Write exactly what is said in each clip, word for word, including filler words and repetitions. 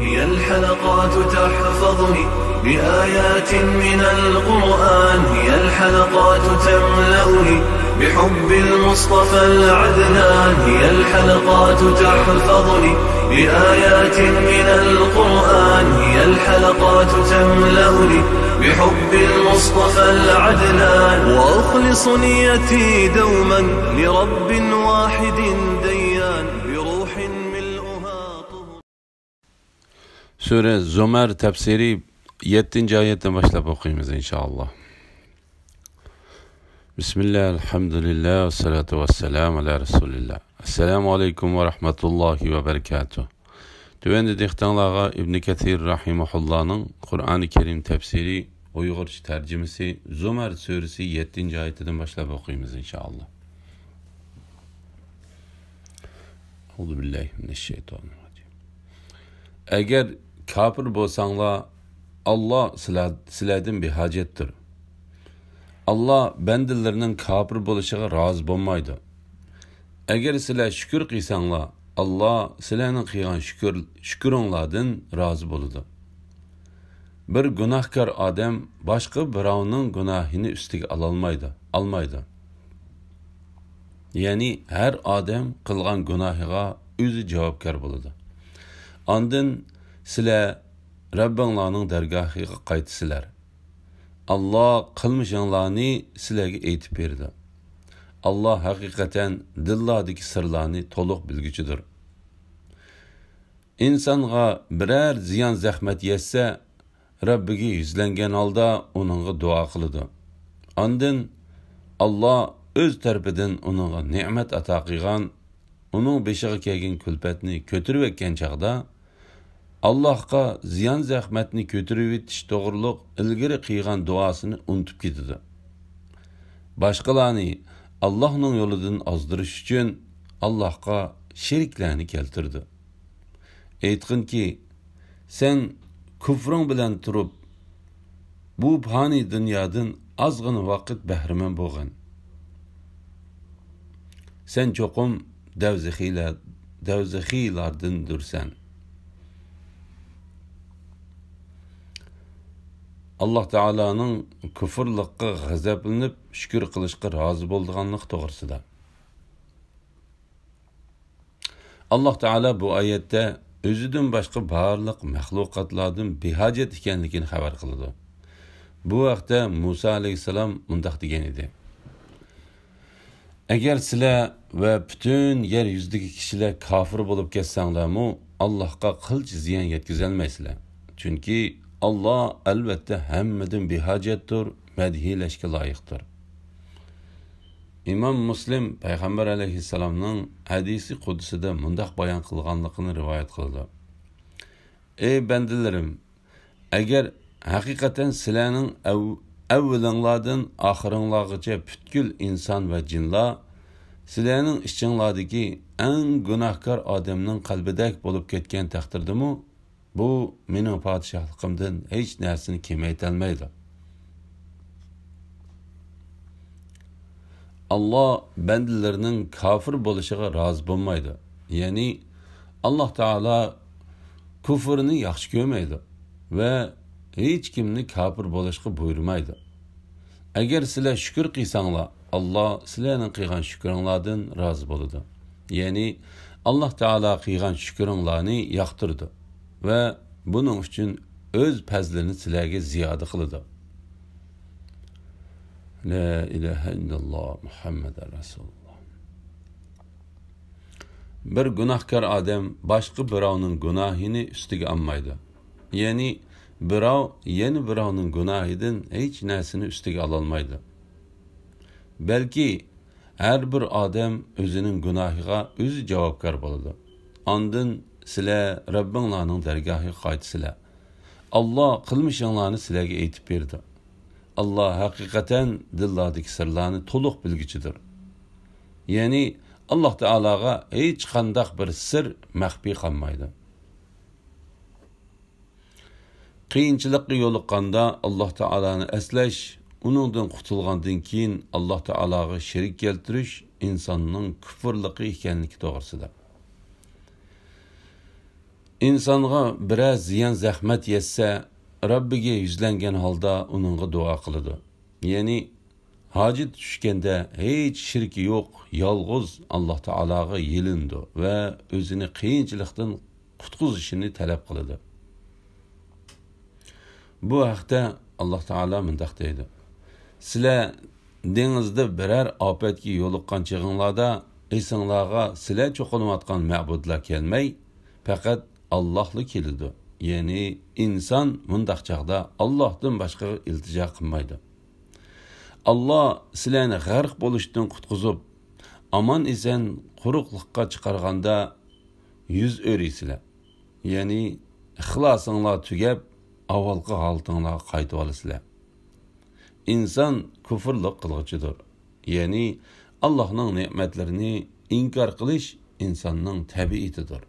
هي الحلقات تحفظني بآيات من القرآن، هي الحلقات تملأني بحب المصطفى العدنان، هي الحلقات تحفظني بآيات من القرآن، هي الحلقات تملأني بحب المصطفى العدنان، وأخلص نيتي دوما لرب واحد ديان، بروح ملؤها طهر. سۈرە زۇمەر تەپسىرى يەتتىنچى ئايەتتىن باشلاپ ئوقۇيمىز، ئىنشائاللا. بىسمىللا، ئەلھەمدۇلىللا، ۋەسسالاتۇ ۋەسسالامۇ ئەلا رەسۇلىللا. ئەسسالامۇ ئەلەيكۇم ۋە رەھمەتۇللاھى ۋە بەرىكاتۇھ. تۆۋەندە دىققىتىڭلارغا ئىبنى كەسىر رەھىمەھۇللانىڭ قۇرئانى كەرىم تەپسىرى ئۇيغۇرچە تەرجىمىسى زۇمەر سۈرىسى يەتتىنچى ئايىتىدىن باشلاپ ئوقۇيمىز، ئىنشائاللا. ئەئۇزۇ بىللاھى مىنەششەيتانىررەجىم. ئەگەر كاپىر بولساڭلار، ئاللا سىلەر، سىلەردىن بىھاجەتتۇر. ئاللا بەندىلىرىنىڭ كاپىر بولۇشىغا رازى بولمايدۇ. ئەگەر سىلەر شۈكۈر قىلساڭلار، ئاللا سىلەرنىڭ قىلغان شۈكۈر، شۈكۈرۈڭلاردىن رازى بولىدۇ. بىر گۇناھكار ئادەم باشقا بىراۋنىڭ گۇناھىنى ئۈستىگە ئالالمايدۇ، ئالمايدۇ. يەنى ھەر ئادەم قىلغان گۇناھىغا ئۆزى جاۋابكار بولىدۇ. ئاندىن سىلەر رەببىڭلارنىڭ دەرگاھىغا قايتىسىلەر. ئاللا قىلمىشىڭلارنى سىلەرگە ئېيتىپ بېرىدۇ. ئاللا ھەقىقەتەن دىللاردىكى سىرلارنى تولۇق بىلگۈچىدۇر. ئىنسانغا بىرەر زىيان-زەخمەت يەتسە، رەببىگە يۈزلەنگەن ھالدا ئۇنىڭغا دۇئا قىلىدۇ. ئاندىن ئاللا ئۆز تەرىپىدىن ئۇنىڭغا نېمەت ئاتا قىلغان، ئۇنىڭ بېشىغا كەلگەن كۈلپەتنى كۆتۈرۈۋەتكەن چاغدا، ئاللاھقا زىيان-زەخمەتنى كۆتۈرۈۋېتىش توغرۇلۇق ئىلگىرى قىلغان دۇئاسىنى ئۇنتۇپ كېتىدۇ. باشقىلارنى ئاللاھنىڭ يولىدىن ئازدۇرۇش ئۈچۈن ئاللاھقا شېرىكلەرنى كەلتۈرىدۇ. ئېيتقىنكى، سەن كۇفرۇڭ بىلەن تۇرۇپ، بۇ پانىي دۇنيادىن ئازغىنە ۋاقىت بەھرىمەن بولغىن. سەن چوقۇم دەۋزىخىيلە-، دەۋزىخىيلاردىندۇرسەن. ئاللاھ تائالانىڭ كۇفرلۇققا غەزەپلىنىپ، شۈكۈر قىلىشقا رازى بولىدىغانلىقى توغرىسىدا. ئاللاھ تائالا بۇ ئايەتتە ئۆزىدىن باشقا بارلىق مەخلۇقاتلاردىن بىھاجەت ئىكەنلىكىنى خەۋەر قىلىدۇ. بۇ ھەقتە مۇسا ئەلەيھىسسالام مۇنداق دېگەن ئىدى: ئەگەر سىلەر ۋە پۈتۈن يەر يۈزىدىكى كىشىلەر كاپىر بولۇپ كەتسەڭلارمۇ، ئاللاھقا قىلچە زىيان يەتكۈزەلمەيسىلەر. چۈنكى ئاللاھ ئەلۋەتتە ھەممىدىن بىھاجەتتۇر، مەدھىيلەشكە لايىقتۇر. ئىمام مۇسلىم پەيغەمبەر ئەلەيھىسسالامنىڭ ھەدىسى قۇدسىدا مۇنداق بايان قىلغانلىقىنى رىۋايەت قىلىدۇ: ئەي بەندىلىرىم، ئەگەر ھەقىقەتەن سىلەرنىڭ ئەۋ-، ئەۋۋىلىڭلاردىن ئاخىرىڭلارغىچە پۈتكۈل ئىنسان ۋە جىنلار سىلەرنىڭ ئىچىڭلاردىكى ئەڭ گۇناھكار ئادەمنىڭ قەلبىدەك بولۇپ كەتكەن تەقدىردىمۇ، بۇ مېنىڭ پادىشاھلىقىمدىن ھېچ نەرسىنى كېمەيتەلمەيدۇ. ئاللاھ بەندىلىرىنىڭ كاپىر بولۇشىغا رازى بولمايدۇ. يەنى، ئاللاھ تائالا كۇفرنى ياخشى كۆرمەيدۇ ۋە ھېچ كىمنى كاپىر بولۇشقا بۇيرۇمايدۇ. ئەگەر سىلەر شۈكۈر قىلساڭلار، ئاللاھ سىلەرنىڭ قىلغان شۈكرۈڭلاردىن رازى بولىدۇ. يەنى، ئاللاھ تائالا قىلغان شۈكرۈڭلارنى ياقتۇرىدۇ ۋە بۇنىڭ ئۈچۈن ئۆز پەزلىنى سىلەرگە زىيادە قىلىدۇ. لا ئىلاھە ئىللاللاھ مۇھەممەدۇر رەسۇلۇللاھ. بىر گۇناھكار ئادەم باشقا بىراۋنىڭ گۇناھىنى ئۈستىگە ئالمايدۇ. يەنى بىراۋ يەنە بىراۋنىڭ گۇناھىدىن ھېچ نەرسىنى ئۈستىگە ئالالمايدۇ. بەلكى ھەر بىر ئادەم ئۆزىنىڭ گۇناھىغا ئۆزى جاۋابكار بولىدۇ. ئاندىن سىلەر رەببىڭلارنىڭ دەرگاھىغا قايتىسىلەر. ئاللاھ قىلمىشىڭلارنى سىلەرگە ئېيتىپ بېرىدۇ. ئاللاھ ھەقىقەتەن دىللاردىكى سىرلارنى تولۇق بىلگۈچىدۇر. يەنى ئاللاھ تائالاغا ھېچقانداق بىر سىر مەخپىي قالمايدۇ. قىيىنچىلىققا يولۇققاندا ئاللاھ تائالانى ئەسلەش، ئۇنىڭدىن قۇتۇلغاندىن كېيىن ئاللاھ تائالاغا شېرىك كەلتۈرۈش ئىنساننىڭ كۇفرلۇقى ئىكەنلىكى توغرىسىدا. ئىنسانغا بىرەر زىيان-زەخمەت يەتسە، رەببىگە يۈزلەنگەن ھالدا ئۇنىڭغا دۇئا قىلىدۇ. يەنى ھاجەت چۈشكەندە ھېچ شېرىكى يوق، يالغۇز ئاللاھ تائالاغا يېلىنىدۇ ۋە ئۆزىنى قىيىنچىلىقتىن قۇتقۇزۇشىنى تەلەپ قىلىدۇ. بۇ ھەقتە ئاللاھ تائالا مۇنداق دەيدۇ: سىلەر دېڭىزدا بىرەر ئاپەتكە يولۇققان چېغىڭلاردا، ئېسىڭلارغا سىلەر چوقۇنۇۋاتقان مەبۇدلار كەلمەي، پەقەت ئاللاھلا كېلىدۇ. يەنى ئىنسان مۇنداق چاغدا ئاللاھتىن باشقىغا ئىلتىجا قىلمايدۇ. ئاللاھ سىلەرنى غەرق بولۇشتىن قۇتقۇزۇپ، ئامان-ئېسەن قۇرۇقلۇققا چىقارغاندا يۈز ئۆرۈيسىلەر. يەنى ئىخلاسىڭلار تۈگەپ، ئاۋۋالقى ھالىتىڭلارغا قايتىۋالىسىلەر. ئىنسان كۇفرلۇق قىلغۇچىدۇر. يەنى ئاللاھنىڭ نېمەتلىرىنى ئىنكار قىلىش ئىنساننىڭ تەبىئىتىدۇر.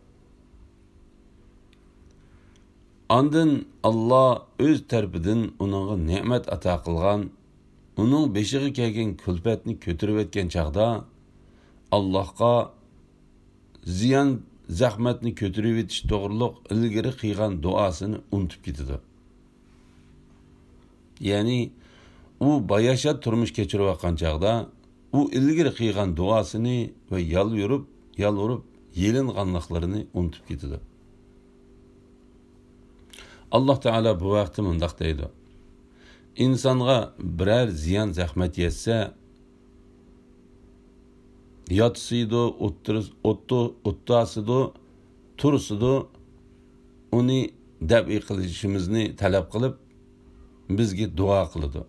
ئاندىن ئاللاھ ئۆز تەرىپىدىن ئۇنىڭغا نېمەت ئاتا قىلغان، ئۇنىڭ بېشىغا كەلگەن كۈلپەتنى كۆتۈرۈۋەتكەن چاغدا، ئاللاھقا زىيان، زەخمەتنى كۆتۈرۈۋېتىش توغرۇلۇق ئىلگىرى قىلغان دۇئاسىنى ئۇنتۇپ كېتىدۇ. يەنى ئۇ باياشات تۇرمۇش كەچۈرۈۋاتقان چاغدا، ئۇ ئىلگىرى قىلغان دۇئاسىنى ۋە يالۋۇرۇپ، يالۋۇرۇپ يېلىنغانلىقلىرىنى ئۇنتۇپ كېتىدۇ. ئاللاھ تائالا بۇ ھەقتە مۇنداق دەيدۇ: ئىنسانغا بىرەر زىيان-زەخمەت يەتسە، ياتسىدۇ، ئولتۇرس-، ئولتۇ-، ئولتۇرسىدۇ، تۇرسىدۇ، ئۇنى دەپئى قىلىشىمىزنى تەلەپ قىلىپ، بىزگە دۇئا قىلىدۇ.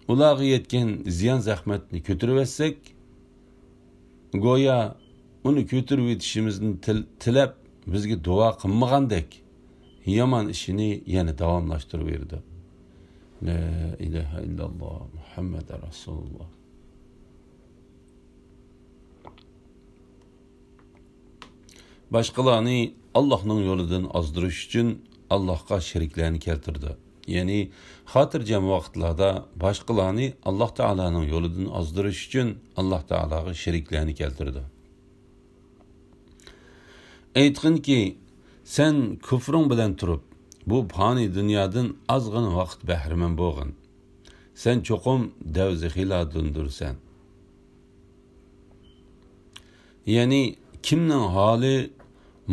ئۇلارغا يەتكەن زىيان-زەخمەتنى كۆتۈرۈۋەتسەك، گويا ئۇنى كۆتۈرۈۋېتىشىمىزنى تىل-، تىلەپ، بىزگە دۇئا قىلمىغاندەك، يامان ئىشىنى يەنە داۋاملاشتۇرۇۋېرىدۇ. لا ئىلاھە ئىللاللاھ، مۇھەممەد رەسۇلۇللاھ. باشقىلارنى ئاللاھنىڭ يولىدىن ئازدۇرۇش ئۈچۈن ئاللاھقا شېرىكلەرنى كەلتۈرىدۇ. يەنى خاتىرجەم ۋاقىتلاردا باشقىلارنى ئاللاھ تائالانىڭ يولىدىن ئازدۇرۇش ئۈچۈن ئاللاھ تائالاغا شېرىكلەرنى كەلتۈرىدۇ. ئېيتقىنكى، سەن كۇفرۇڭ بىلەن تۇرۇپ، بۇ پانىي دۇنيادىن ئازغىنە ۋاقىت بەھرىمەن بولغىن. سەن چوقۇم دەۋزىخىلاردىندۇرسەن. يەنى كىمنىڭ ھالى،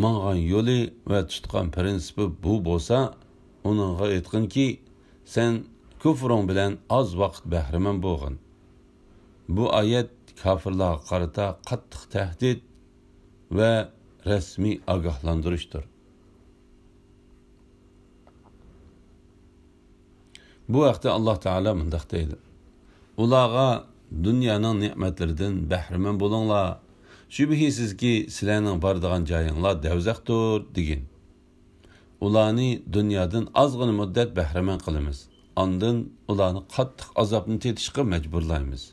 ماڭغان يولى ۋە تۇتقان پىرىنسىپى بۇ بولسا، ئۇنىڭغا ئېيتقىنكى، سەن كۇفرۇڭ بىلەن ئاز ۋاقىت بەھرىمەن بولغىن. بۇ ئايەت كاپىرلارغا قارىتا قاتتىق تەھدىت ۋە رەسمىي ئاگاھلاندۇرۇشتۇر. بۇ ھەقتە ئاللاھ تائالا مۇنداق دەيدۇ: ئۇلارغا دۇنيانىڭ نېمەتلىرىدىن بەھرىمەن بولۇڭلار، شۈبھىسىزكى، سىلەرنىڭ بارىدىغان جايىڭلار دەۋزەختۇر، دېگىن. ئۇلارنى دۇنيادىن ئازغىنە مۇددەت بەھرىمەن قىلىمىز. ئاندىن ئۇلارنى قاتتىق ئازابنى تېتىشقا مەجبۇرلايمىز.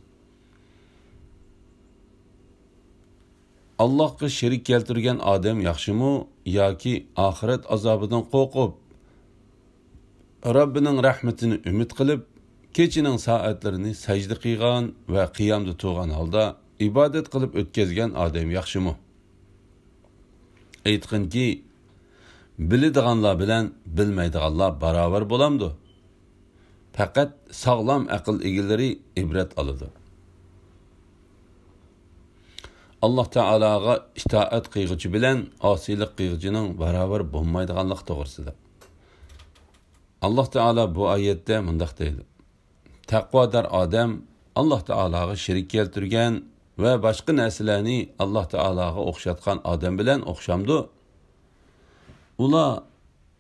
ئاللاھقا شېرىك كەلتۈرگەن ئادەم ياخشىمۇ ياكى ئاخىرەت ئازابىدىن قورقۇپ، رەببىنىڭ رەھمىتىنى ئۈمىد قىلىپ، كېچىنىڭ سائەتلىرىنى سەجدە قىلغان ۋە قىيامدا تۇرغان ھالدا ئىبادەت قىلىپ ئۆتكۈزگەن ئادەم ياخشىمۇ؟ ئېيتقىنكى، بىلىدىغانلار بىلەن بىلمەيدىغانلار باراۋەر بولامدۇ؟ پەقەت ساغلام ئەقىل ئىگىلىرى ئىبرەت ئالىدۇ. ئاللاھ تائالاغا ئىتائەت قىلغۇچى بىلەن ئاسىيلىق قىلغۇچىنىڭ باراۋەر بولمايدىغانلىقى توغرىسىدا. ئاللاھ تائالا بۇ ئايەتتە مۇنداق دەيدۇ: تەقۋادار ئادەم ئاللاھ تائالاغا شېرىك كەلتۈرگەن ۋە باشقا نەرسىلەرنى ئاللاھ تائالاغا ئوخشاتقان ئادەم بىلەن ئوخشامدۇ؟ ئۇلار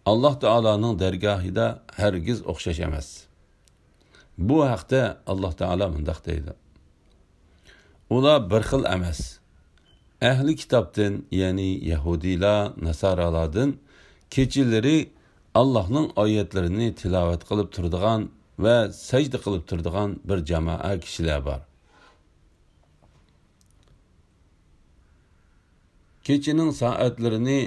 ئاللاھ تائالانىڭ دەرگاھىدا ھەرگىز ئوخشاش ئەمەس. بۇ ھەقتە ئاللاھ تائالا مۇنداق دەيدۇ: ئۇلار بىر خىل ئەمەس. ئەھلى كىتابتىن، يەنى يەھۇدىيلار، ناسارالاردىن كېچىلىرى ئاللاھنىڭ ئايەتلىرىنى تىلاۋەت قىلىپ تۇرىدىغان ۋە سەجدە قىلىپ تۇرىدىغان بىر جامائەت كىشىلەر بار. كېچىنىڭ سائەتلىرىنى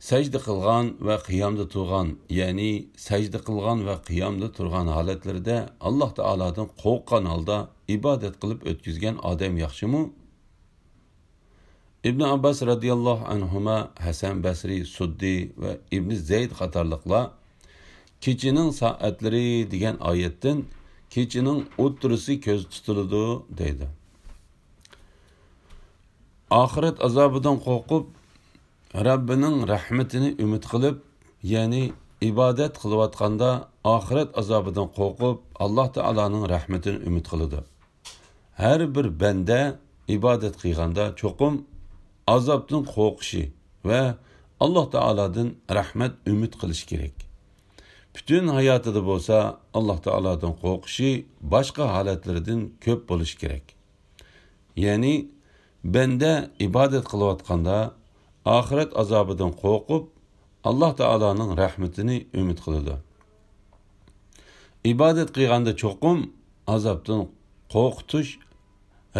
سەجدە قىلغان ۋە قىيامدا تۇرغان، يەنى سەجدە قىلغان ۋە قىيامدا تۇرغان ھالەتلىرىدە ئاللاھ تائالادىن قورققان ھالدا ئىبادەت قىلىپ ئۆتكۈزگەن ئادەم ياخشىمۇ؟ ئىبن ئابباس رەزىياللاھۇ ئەنھۇما، ھەسەن بەسرى، سۇددى ۋە ئىبن زەيد قاتارلىقلار «كېچىنىڭ سائەتلىرى» دېگەن ئايەتتىن «كېچىنىڭ ئوتتۇرىسى» كۆزدە تۇتۇلىدۇ دەيدۇ. ئاخىرەت ئازابىدىن قورقۇپ، رەببىنىڭ رەھمىتىنى ئۈمىد قىلىپ، يەنى ئىبادەت قىلىۋاتقاندا ئاخىرەت ئازابىدىن قورقۇپ، ئاللا تائالانىڭ رەھمىتىنى ئۈمىد قىلىدۇ. ھەر بىر بەندە ئىبادەت قىلغاندا چوقۇم ئازابتىن قورقۇشى ۋە ئاللا تائالادىن رەھمەت ئۈمىد قىلىشى كېرەك. پۈتۈن ھاياتىدا بولسا ئاللا تائالادىن قورقۇشى باشقا ھالەتلىرىدىن كۆپ بولۇشى كېرەك. يەنى بەندە ئىبادەت قىلىۋاتقاندا ئاخىرەت ئازابىدىن قورقۇپ، ئاللا تائالانىڭ رەھمىتىنى ئۈمىد قىلىدۇ. ئىبادەت قىلغاندا چوقۇم ئازابتىن قورقۇتۇش،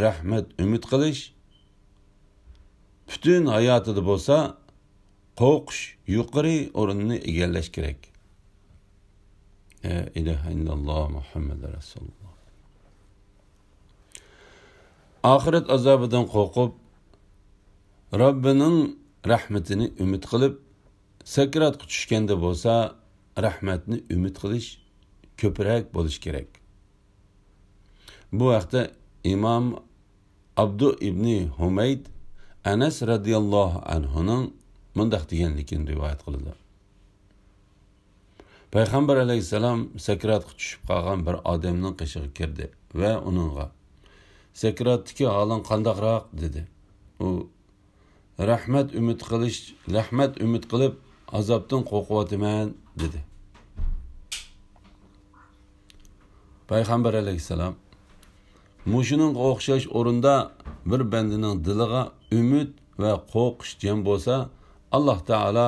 رەھمەت ئۈمىد قىلىش، پۈتۈن ھاياتىدا بولسا قورقۇش يۇقىرى ئورۇننى ئىگىلەش كېرەك. لا ئىلاھە ئىللاللا مۇھەممەد رەسۇلۇللا. ئاخىرەت ئازابىدىن قورقۇپ، رەببىنىڭ رەھمىتىنى ئۈمىد قىلىپ، سەكراتقا چۈشكەندە بولسا رەھمەتنى ئۈمىد قىلىش كۆپرەك بولۇشى كېرەك. بۇ ھەقتە ئىمام ئابدۇ ئىبنى ھۇمەيد ئەنەس رەزىياللاھۇ ئەنھۇنىڭ مۇنداق دېگەنلىكىنى رىۋايەت قىلىدۇ. پەيغەمبەر ئەلەيھىسسالام سەكراتقا چۈشۈپ قالغان بىر ئادەمنىڭ قېشىغا كىردى ۋە ئۇنىڭغا، «سەكراتتىكى ھالىڭ قانداقراق؟» دېدى. ئۇ، «رەھمەت ئۈمىد قىلىش، رەھمەت ئۈمىد قىلىپ، ئازابتىن قورقۇۋاتىمەن» دېدى. پەيغەمبەر ئەلەيھىسسالام، مۇشۇنىڭغا ئوخشاش ئورۇندا بىر بەندىنىڭ دىلىغا ئۈمىد ۋە قورقۇش جەم بولسا، ئاللا تائالا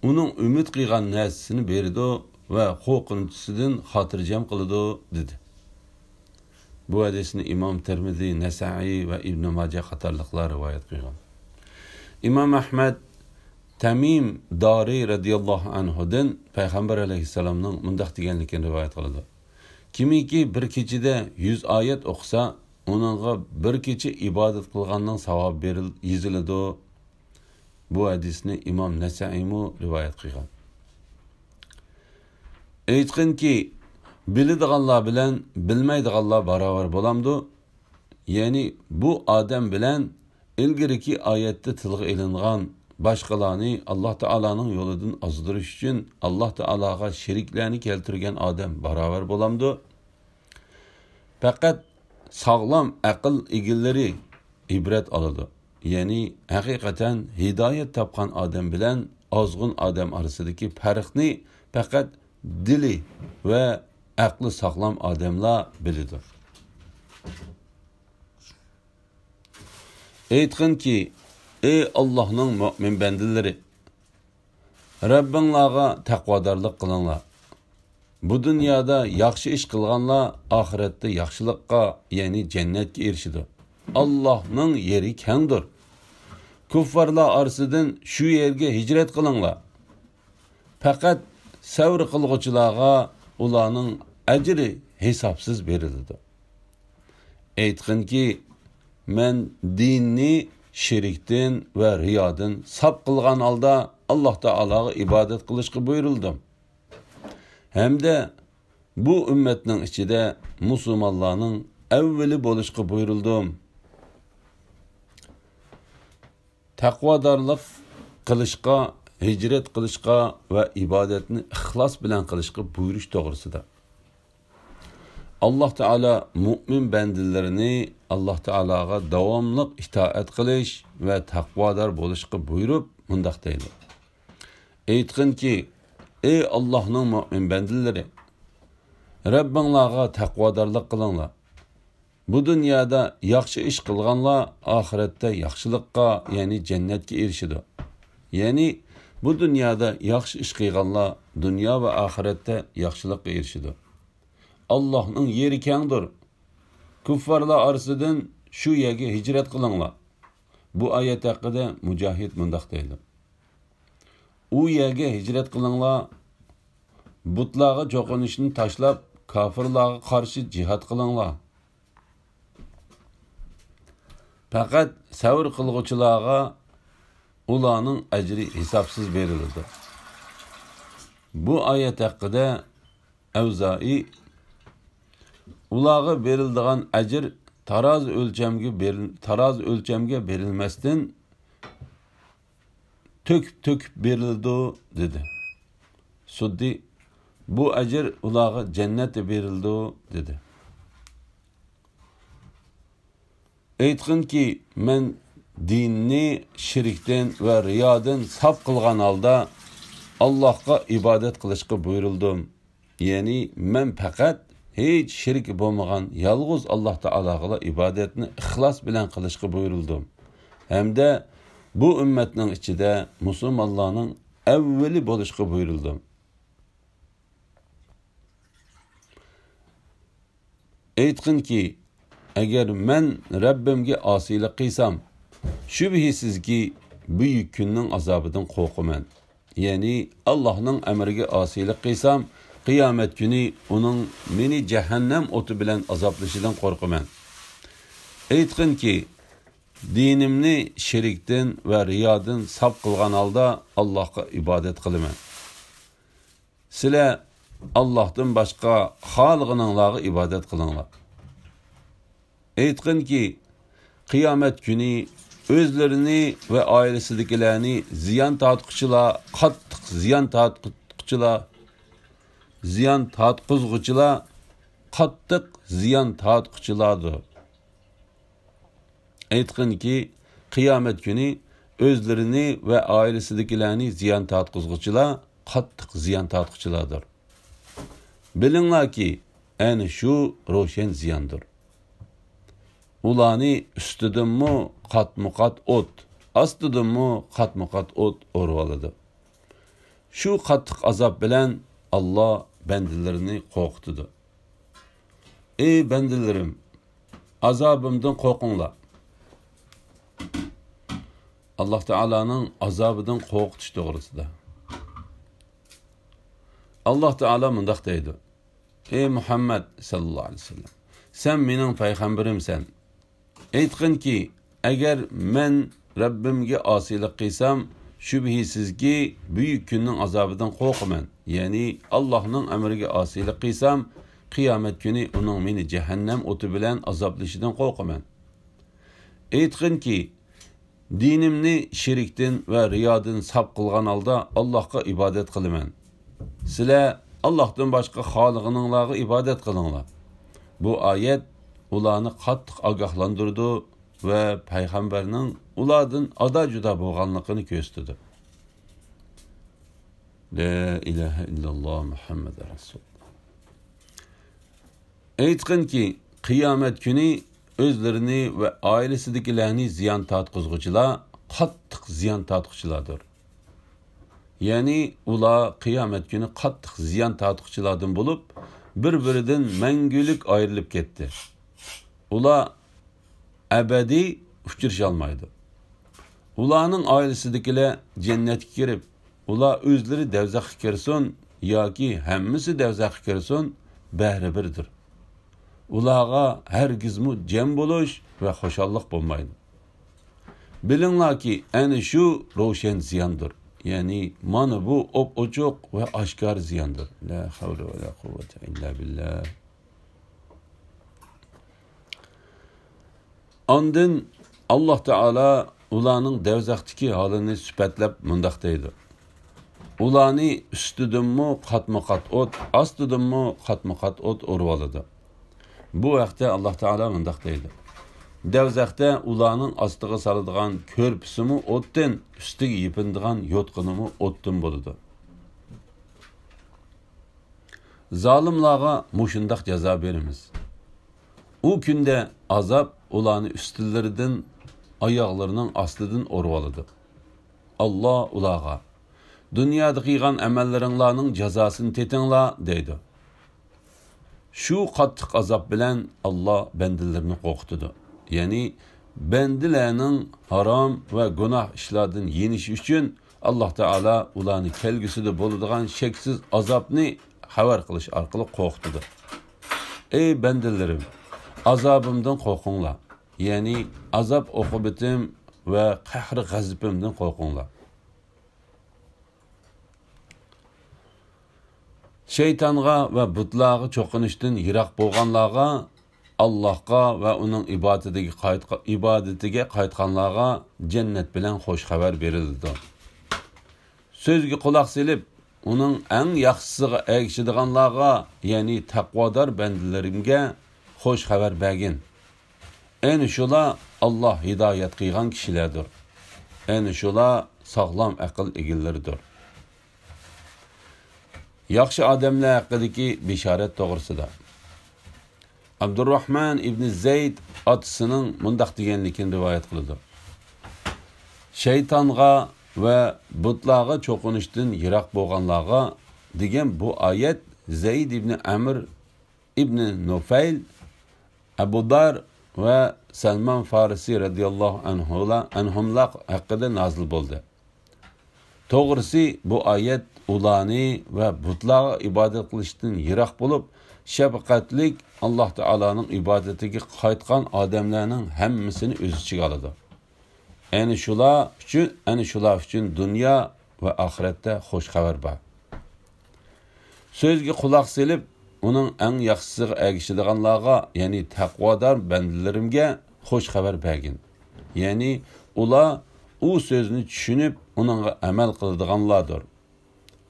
ئۇنىڭ ئۈمىد قىلغان نەرسىسىنى بېرىدۇ ۋە قورقۇنچىسىدىن خاتىرجەم قىلىدۇ، دېدى. بۇ ھەدىسنى ئىمام تىرمىزى، نەسائىي ۋە ئىبنى ماجە قاتارلىقلار رىۋايەت قىلغان. ئىمام ئەھمەد تەمىم دارى رەزىياللاھۇ ئەنھۇدىن پەيغەمبەر ئەلەيھىسسالامنىڭ مۇنداق دېگەنلىكىنى رىۋايەت قىلىدۇ: «كىمكى بىر كېچىدە يۈز ئايەت ئوقۇسا، ئۇنىڭغا بىر كېچە ئىبادەت قىلغاننىڭ ساۋابى بېرىل-، يېزىلىدۇ.» بۇ ھەدىسنى ئىمام نەسەئىيمۇ رىۋايەت قىلغان. ئېيتقىنكى، بىلىدىغانلار بىلەن بىلمەيدىغانلار باراۋەر بولامدۇ؟ يەنى بۇ ئادەم بىلەن ئىلگىرىكى ئايەتتە تىلغا ئېلىنغان باشقىلارنى ئاللا تائالانىڭ يولىدىن ئازدۇرۇش ئۈچۈن ئاللا تائالاغا شېرىكلەرنى كەلتۈرگەن ئادەم باراۋەر بولامدۇ؟ پەقەت ساغلام ئەقىل ئىگىلىرى ئىبرەت ئالىدۇ. يەنى ھەقىقەتەن ھىدايەت تاپقان ئادەم بىلەن ئازغۇن ئادەم ئارىسىدىكى پەرقنى پەقەت دىلى ۋە ئەقلى ساغلام ئادەملەر بىلىدۇ. ئېيتقىنكى، ئەي ئاللاھنىڭ مۆمىن بەندىلىرى! رەببىڭلارغا تەقۋادارلىق قىلىڭلار. بۇ دۇنيادا ياخشى ئىش قىلغانلار ئاخىرەتتە ياخشىلىققا، يەنى جەننەتكە ئېرىشىدۇ. ئاللاھنىڭ يېرى كەڭدۇر. كۇففارلار ئارىسىدىن شۇ يەرگە ھىجرەت قىلىڭلار. پەقەت سەۋر قىلغۇچىلارغا ئۇلارنىڭ ئەجرى ھېسابسىز بېرىلىدۇ. ئېيتقىنكى، مەن دىننى شېرىكتىن ۋە رىيادىن ساپ قىلغان ھالدا ئاللاھ تائالاغا ئىبادەت قىلىشقا بۇيرۇلدۇم. ھەمدە بۇ ئۈممەتنىڭ ئىچىدە مۇسۇلمانلارنىڭ ئەۋۋىلى بولۇشقا بۇيرۇلدۇم. تەقۋادارلىق قىلىشقا، ھىجرەت قىلىشقا ۋە ئىبادەتنى ئىخلاس بىلەن قىلىشقا بۇيرۇش توغرىسىدا. ئاللاھ تائالا مۆمىن بەندىلىرىنى ئاللاھ تائالاغا داۋاملىق ئىتائەت قىلىش ۋە تەقۋادار بولۇشقا بۇيرۇپ مۇنداق دەيدۇ: ئېيتقىنكى، ئەي ئاللاھنىڭ مۆمىن بەندىلىرى! رەببىڭلارغا تەقۋادارلىق قىلىڭلار. بۇ دۇنيادا ياخشى ئىش قىلغانلار ئاخىرەتتە ياخشىلىققا، يەنى جەننەتكە ئېرىشىدۇ. يەنى بۇ دۇنيادا ياخشى ئىش قىلغانلار دۇنيا ۋە ئاخىرەتتە ياخشىلىققا ئېرىشىدۇ. ئاللاھنىڭ يېرى كەڭدۇر. كۇففارلار ئارىسىدىن شۇ يەرگە ھىجرەت قىلىڭلار. بۇ ئايەت ھەققىدە مۇجاھىد مۇنداق دەيدۇ: ئۇ يەرگە ھىجرەت قىلىڭلار، بۇتلارغا چوقۇنۇشنى تاشلاپ، كاپىرلارغا قارشى جىھاد قىلىڭلار. پەقەت سەۋر قىلغۇچىلارغا ئۇلارنىڭ ئەجرى ھېسابسىز بېرىلىدۇ. بۇ ئايەت ھەققىدە ئەۋزائى: ئۇلارغا بېرىلىدىغان ئەجىر تارازا ئۆلچەمگە بېرىل-، تارازا ئۆلچەمگە بېرىلمەستىن، تۆكۈپ-تۆكۈپ بېرىلىدۇ، دېدى. سۇددى: بۇ ئەجىر ئۇلارغا جەننەتتە بېرىلىدۇ، دېدى. ئېيتقىنكى، مەن دىننى شىركتىن ۋە رىيادىن ساپ قىلغان ھالدا ئاللاھقا ئىبادەت قىلىشقا بۇيرۇلدۇم. يەنى مەن پەقەت ھېچ شېرىكى بولمىغان يالغۇز ئاللاھ تائالاغىلا ئىبادەتنى ئىخلاس بىلەن قىلىشقا بۇيرۇلدۇم. ھەمدە بۇ ئۈممەتنىڭ ئىچىدە مۇسۇلمانلارنىڭ ئەۋۋىلى بولۇشقا بۇيرۇلدۇم. ئېيتقىنكى، ئەگەر مەن رەببىمگە ئاسىيلىق قىلسام، شۈبھىسىزكى، بۈيۈك كۈننىڭ ئازابىدىن قورقىمەن. يەنى ئاللاھنىڭ ئەمرىگە ئاسىيلىق قىلسام، قىيامەت كۈنى ئۇنىڭ مېنى جەھەننەم ئوتى بىلەن ئازابلىشىدىن قورقىمەن. ئېيتقىنكى، دىنىمنى شېرىكتىن ۋە رىيادىن ساپ قىلغان ھالدا ئاللاھقا ئىبادەت قىلىمەن. سىلەر ئاللاھتىن باشقا خالىغىنىڭلارغا ئىبادەت قىلىڭلار. ئېيتقىنكى، قىيامەت كۈنى ئۆزلىرىنى ۋە ئائىلىسىدىكىلەرنى زىيان تارتقۇچىلار، قاتتىق زىيان تارتقۇچىلار، زىيان تارتقۇزغۇچىلار، قاتتىق زىيان تارتقۇچىلاردۇر. ئېيتقىنكى، قىيامەت كۈنى ئۆزلىرىنى ۋە ئائىلىسىدىكىلەرنى زىيان تارتقۇزغۇچىلار قاتتىق زىيان تارتقۇچىلاردۇر. بىلىڭلاركى، ئەنە شۇ روشەن زىياندۇر. ئۇلارنى ئۈستىدىنمۇ قاتمۇقات ئوت، ئاستىدىنمۇ قاتمۇقات ئوت ئورىۋالىدۇ. شۇ قاتتىق ئازاب بىلەن ئاللا بەندىلىرىنى قورقۇتىدۇ. ئەي بەندىلىرىم، ئازابىمدىن قورقۇڭلار. ئاللا تائالانىڭ ئازابىدىن قورقۇتۇش توغرىسىدا. ئاللا تائالا مۇنداق دەيدۇ: ئەي مۇھەممەد ساللاللاھۇ ئەلەيھى ۋەسەللەم، سەن مېنىڭ پەيغەمبىرىمسەن. ئېيتقىنكى، ئەگەر مەن رەببىمگە ئاسىيلىق قىلسام، شۈبھىسىزكى، بۈيۈك كۈننىڭ ئازابىدىن قورقىمەن. يەنى ئاللاھنىڭ ئەمرىگە ئاسىيلىق قىلسام، قىيامەت كۈنى ئۇنىڭ مېنى جەھەننەم ئوتى بىلەن ئازابلىشىدىن قورقىمەن. ئېيتقىنكى، دىنىمنى شېرىكتىن ۋە رىيادىن ساپ قىلغان ھالدا ئاللاھقا ئىبادەت قىلىمەن. سىلەر ئاللاھتىن باشقا خالىغىنىڭلارغا ئىبادەت قىلىڭلار. بۇ ئايەت ئۇلارنى قاتتىق ئاگاھلاندۇرىدۇ ۋە پەيغەمبەرنىڭ ئۇلاردىن ئادا-جۇدا بولغانلىقىنى كۆرسىتىدۇ. لا ئىلاھە ئىللاللا مۇھەممەد رەسۇل. ئېيتقىنكى، قىيامەت كۈنى ئۆزلىرىنى ۋە ئائىلىسىدىكىلەرنى زىيان تارتقۇزغۇچىلار قاتتىق زىيان تارتقۇچىلاردۇر. يەنى ئۇلار قىيامەت كۈنى قاتتىق زىيان تارتقۇچىلاردىن بولۇپ، بىر-بىرىدىن مەڭگۈلۈك ئايرىلىپ كەتتى. ئۇلار ئەبەدىي ئۇچرىشالمايدۇ. ئۇلارنىڭ ئائىلىسىدىكىلەر جەننەتكە كىرىپ، ئۇلار ئۆزلىرى دەۋزەخكە كىرسۇن ياكى ھەممىسى دەۋزەخكە كىرسۇن، بەرىبىردۇر. ئۇلارغا ھەرگىزمۇ جەم بولۇش ۋە خۇشاللىق بولمايدۇ. بىلىڭلاركى، ئەنە شۇ روشەن زىياندۇر. يەنى مانا بۇ ئوپئوچۇق ۋە ئاشكارا زىياندۇر. لا ھەۋلە ۋە لا قۇۋۋەتە ئىللا بىللا. ئاندىن ئاللا تائالا ئۇلارنىڭ دەۋزەختىكى ھالىنى سۈپەتلەپ مۇنداق دەيدۇ: ئۇلارنى ئۈستىدىنمۇ قاتمۇقات ئوت، ئاستىدىنمۇ قاتمۇقات ئوت ئورىۋالىدۇ. بۇ ھەقتە ئاللا تائالا مۇنداق دەيدۇ: دەۋزەختە ئۇلارنىڭ ئاستىغا سالىدىغان كۆرپىسىمۇ ئوتتىن، ئۈستىگە يېپىنىدىغان يوتقىنىمۇ ئوتتىن بولىدۇ. زالىملارغا مۇشۇنداق جازا بېرىمىز. ئۇ كۈندە ئازاب ئۇلارنى ئۈستلىرىدىن، ئاياغلىرىنىڭ ئاستىدىن ئورىۋالىدۇ. ئاللا ئۇلارغا، دۇنيادا قىلغان ئەمەللىرىڭلارنىڭ جازاسىنى تېتىڭلار، دەيدۇ. شۇ قاتتىق ئازاب بىلەن ئاللا بەندىلىرىنى قورقۇتىدۇ. يەنى بەندىلەرنىڭ ھارام ۋە گۇناھ ئىشلاردىن يېنىشى ئۈچۈن ئاللا تائالا ئۇلارنى كەلگۈسىدە بولىدىغان شەكسىز ئازابنى خەۋەر قىلىش ئارقىلىق قورقۇتىدۇ. ئەي بەندىلىرىم، ئازابىمدىن قورقۇڭلار. يەنى ئازاب-ئوقۇبىتىم ۋە قەھرى-غەزىپىمدىن قورقۇڭلار. شەيتانغا ۋە بۇتلارغا چوقۇنۇشتىن يىراق بولغانلارغا، ئاللاھقا ۋە ئۇنىڭ ئىبادىتىگە قايتقا-، ئىبادىتىگە قايتقانلارغا جەننەت بىلەن خوش خەۋەر بېرىلىدۇ. سۆزگە قۇلاق سېلىپ، ئۇنىڭ ئەڭ ياخشىسىغا ئەگىشىدىغانلارغا، يەنى تەقۋادار بەندىلىرىمگە خوش خەۋەر بەرگىن. ئەنە شۇلار ئاللاھ ھىدايەت قىلغان كىشىلەردۇر. ئەنە شۇلار ساغلام ئەقىل ئىگىلىرىدۇر. ياخشى ئادەملەر ھەققىدىكى بېشارەت توغرىسىدا. ئابدۇرراھمان ئىبنى زەيد ئاتىسىنىڭ مۇنداق دېگەنلىكىنى رىۋايەت قىلىدۇ. شەيتانغا ۋە بۇتلارغا چوقۇنۇشتىن يىراق بولغانلارغا دېگەن بۇ ئايەت زەيد ئىبنى ئەمر ئىبنى نۇفەيل، ئەبۇ دار ۋە سەلمان فارسى رەزىياللاھۇ ئەنھۇلا-، ئەنھۇملار ھەققىدە نازىل بولدى. توغرىسى، بۇ ئايەت ئۇلارنى ۋە بۇتلارغا ئىبادەت قىلىشتىن يىراق بولۇپ، شەپقەتلىك ئاللاھ تائالانىڭ ئىبادىتىگە قايتقان ئادەملەرنىڭ ھەممىسىنى ئۆز ئىچىگە ئالىدۇ. ئەنە شۇلار ئۈچۈن، ئەنە شۇلار ئۈچۈن دۇنيا ۋە ئاخىرەتتە خوش خەۋەر بار. سۆزگە قۇلاق سېلىپ، ئۇنىڭ ئەڭ ياخشىسىغا ئەگىشىدىغانلارغا، يەنى تەقۋادار بەندىلىرىمگە خوش خەۋەر بەرگىن. يەنى ئۇلار ئۇ سۆزنى چۈشىنىپ، ئۇنىڭغا ئەمەل قىلىدىغانلاردۇر.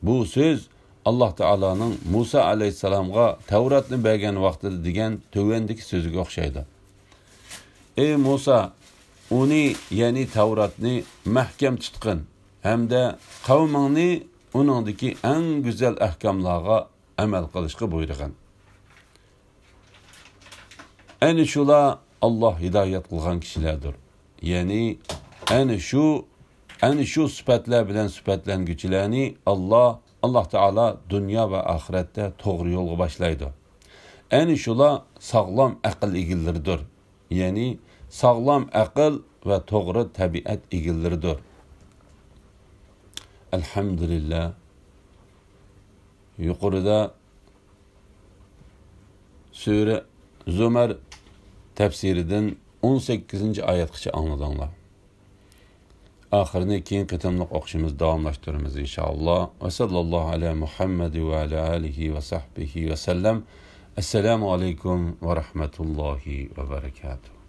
بۇ سۆز ئاللاھ تائالانىڭ مۇسا ئەلەيھىسسالامغا تەۋراتنى بەرگەن ۋاقتىدا دېگەن تۆۋەندىكى سۆزىگە ئوخشايدۇ. ئەي مۇسا، ئۇنى، يەنى تەۋراتنى مەھكەم تۇتقىن ھەمدە قەۋمىڭنى ئۇنىڭدىكى ئەڭ گۈزەل ئەھكاملارغا ئەمەل قىلىشقا بۇيرۇغىن. ئەنە شۇلار ئاللاھ ھىدايەت قىلغان كىشىلەردۇر. يەنى ئەنە شۇ، ئەنە شۇ سۈپەتلەر بىلەن سۈپەتلەنگۈچىلەرنى ئاللاھ، ئاللاھ تائالا دۇنيا ۋە ئاخىرەتتە توغرا يولغا باشلايدۇ. ئەنە شۇلار ساغلام ئەقىل ئىگىلىرىدۇر. يەنى ساغلام ئەقىل ۋە توغرا تەبىئەت ئىگىلىرىدۇر. ئەلھەمدۇلىللاھ. يۇقىرىدا سۈرە زۇمەر تەپسىرىدىن ئون سەككىزىنچى ئايەتكىچە ئاڭلىدىڭلار. ئاخىرىنى كېيىنكى قېتىملىق ئوقۇشىمىز داۋاملاشتۇرىمىز، ئىنشائاللاھ. ۋە ساللاللاھۇ ئەلە مۇھەممەد ۋە ئەلە ئالىھى ۋە سەھبىھى ۋە سەللەم. ئەسسالامۇ ئەلەيكۇم ۋە رەھمەتۇللاھى ۋە بەرەكاتۇھ.